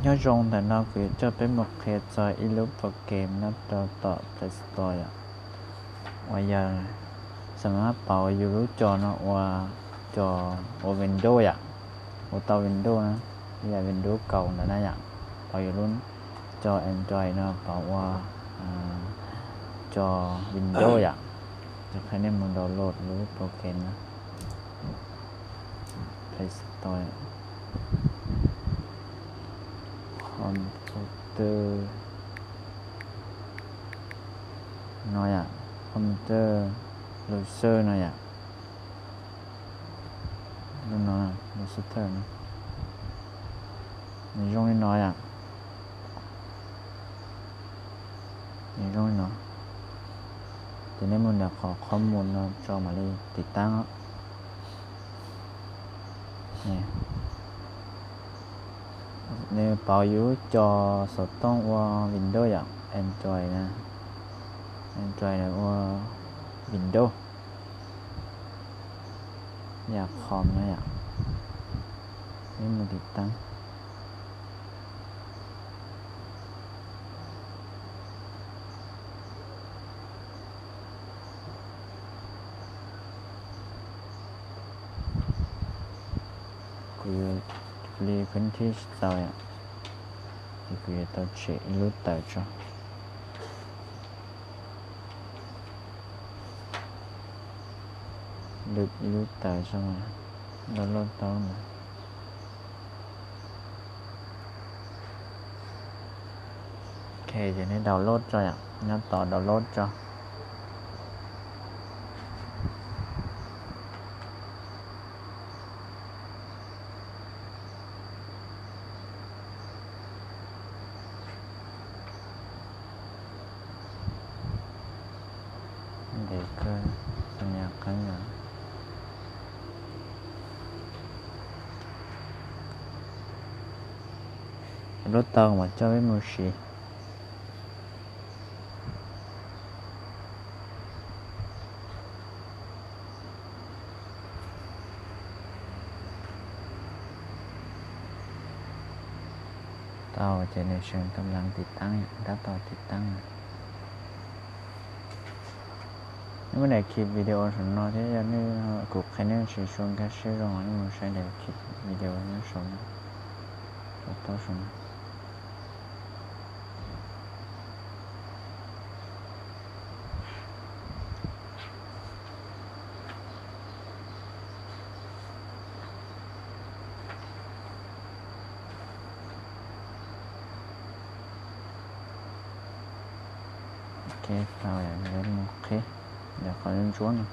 Nyob zoo, ntawm no kuv yuav coj peb mus qhia txog ib lub program nyob rau tom Play Store yom, uas yog xam mab pauv yus lub coj no ua coj ua Windows yom, ua tau Windows na, ib yam Windows kaum ntawd na yom, pauv yus lub coj Android no pauv ua coj Windows yom. Coj qhia nej mus download lub program no, Play Store, computer no yom, computer browser no yom, lub no, browser no, nws zoo li no yom. Nws zoo li no, ces nej mus ntawm qhov qhov mus no tso mam li tiv taab. Nws pauv yus coj xov tooj ua Windows yom, Android na, Android ua Windows, yam qhov no yom, nej mus tiv taab. Kuv yuav liพื้นที่ tsis txaus yom, ces kuv yuav tau tshem ib lub tawm tso, lwm ib lub tawm tso, download tau na. Ok, ces nej download tso yom, nyob tod download tso. Ntev kawg, xav nyas qeeb yom. Lub tau mas coj peb mus siv. Tau ces nws seev tau leej tiv taab, tab tom tiv taab. Nej muab daim khi video saum no thiab, yog nej, kuv qhia nej tsis sua nkag siab zoo, nej mus saib daim khi video nyob saum no, saum tau saum no. Ok, tau, mus qhib ntawm qhov ntsuab no.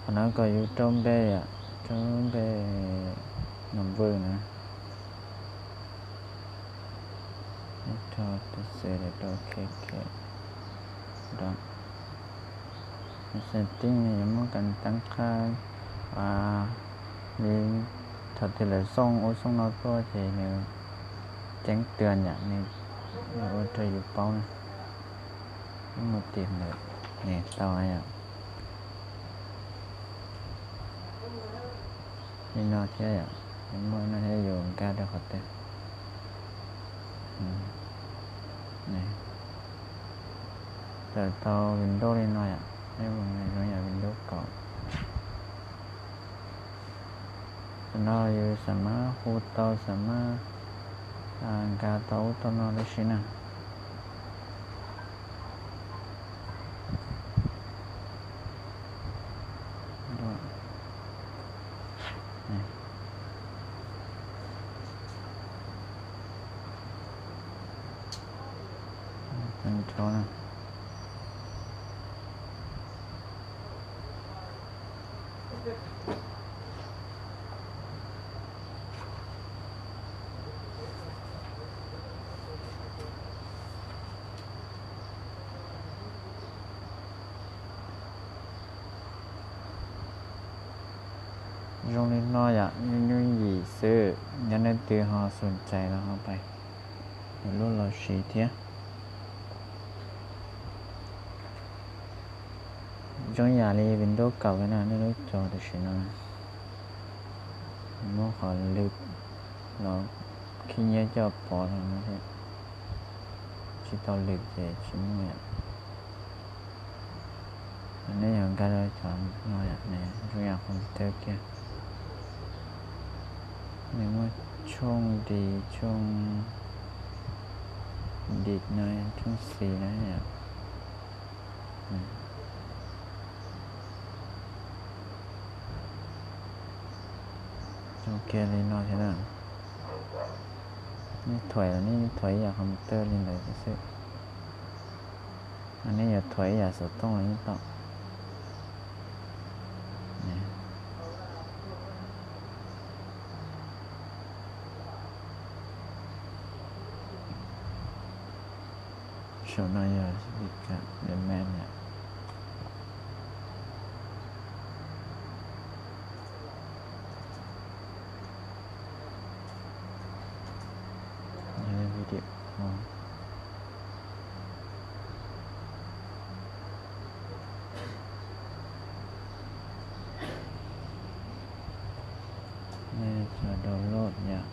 Qhov no kom yus rau npe, rau npe number na. Rau pc, rau kk, rau setting, yus muab kas taab qha li thaum twg lawv xoo ua xoo no tuaj ces nws ceeb twg yam nws ua rau yus paub na. Mus tim ntawm, tau yom. Li no thiab yom, muaj no thiab yus nkag rau qhov twg. Tawm tau Windows li no yom, nej mus zoo yam Windows kaum. Tam no yus xam mab hu tau, xam mab nkag tau ub tau no tib si na. Zoo li no yom, nyuj nyuj yim xwb, yog leej twg ho xum cais los ho pais lub los siv thiab. Zoo yam li Windows kaum na, nej lub cov tam sim no muab qhov lwm los khib nyiab coj pov rau no thiab, tsis tau lwm ces tsis muaj yom. Nej yog nkag rau cov no yom, zoo yam computer kiag. Nws muaj tshooj D, tshooj D no, tshooj C no yom. Zoo kiag li no thiab na. Nej thuam los nej thuam ib yam computer li ntawd xwb. Nej yuav thuam ib yam xov tooj los yeej tau. Saum no yog Vika de Mem yom. Video. Nej cov download yom.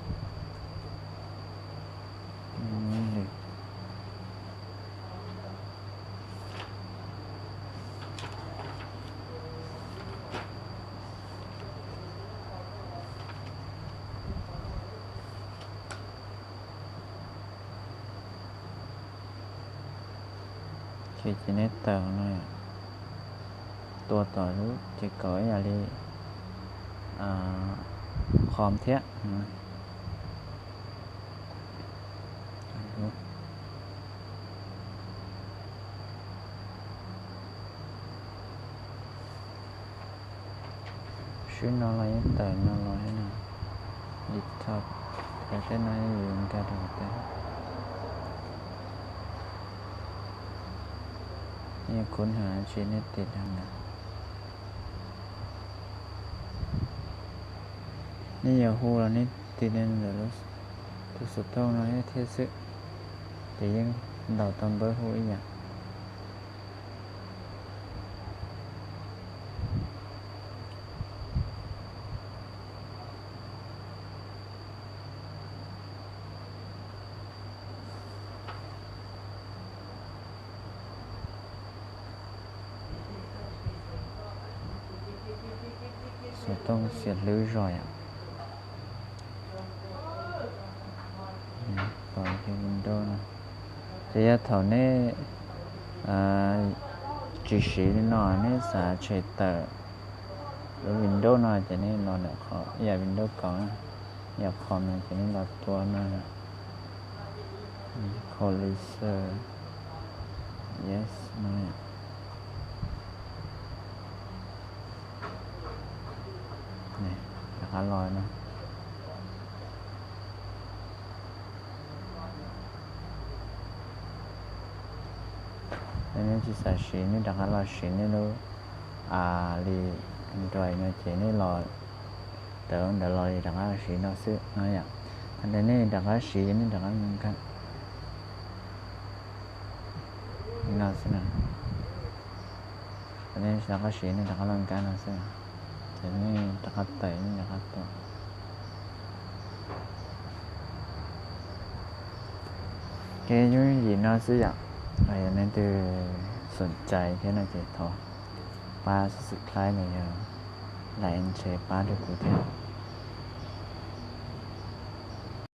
Ces ces neb tawm no, tua tom lub ces kaum ib yam li qhov thiab. Swb no los yeej tawm no los no, desktop, tej no yuav nkag rau tej. Nej yuav khuv hnav tsis nej tiv rau ntawd. Nej yuav hu los nej tiv ntawm tus xov tooj no thiab xwb, ces yeej ntaus tau npawb hu ib yam. Xov tooj xiam hlwb zog yom. Ces yog thaum nej tsis siv li no, nej xav tshem tawm lub Windows no ces nej los ntawm qhov ib yam Windows kaum na, ib yam qhov no ces nej los tua no, Close, yes no. Rov qab los no. Yog nej tsis xav siv, nej rov qab los siv nej lub a li Android no ces nej los tawm ntawd los li rov qab siv no xwb no yom. Thaum ntawd nej rov qab siv, nej rov qab nkag no xwb na. Nej rov qab siv, nej rov qab los nkag no xwb, ces nej rov qab tawm, nej rov qab tua. Ces yooj yim no xwb yom. Yog leej twg xoom cai thiab no ces thov pab subscribe los yog like and share pab rau kuv thiab.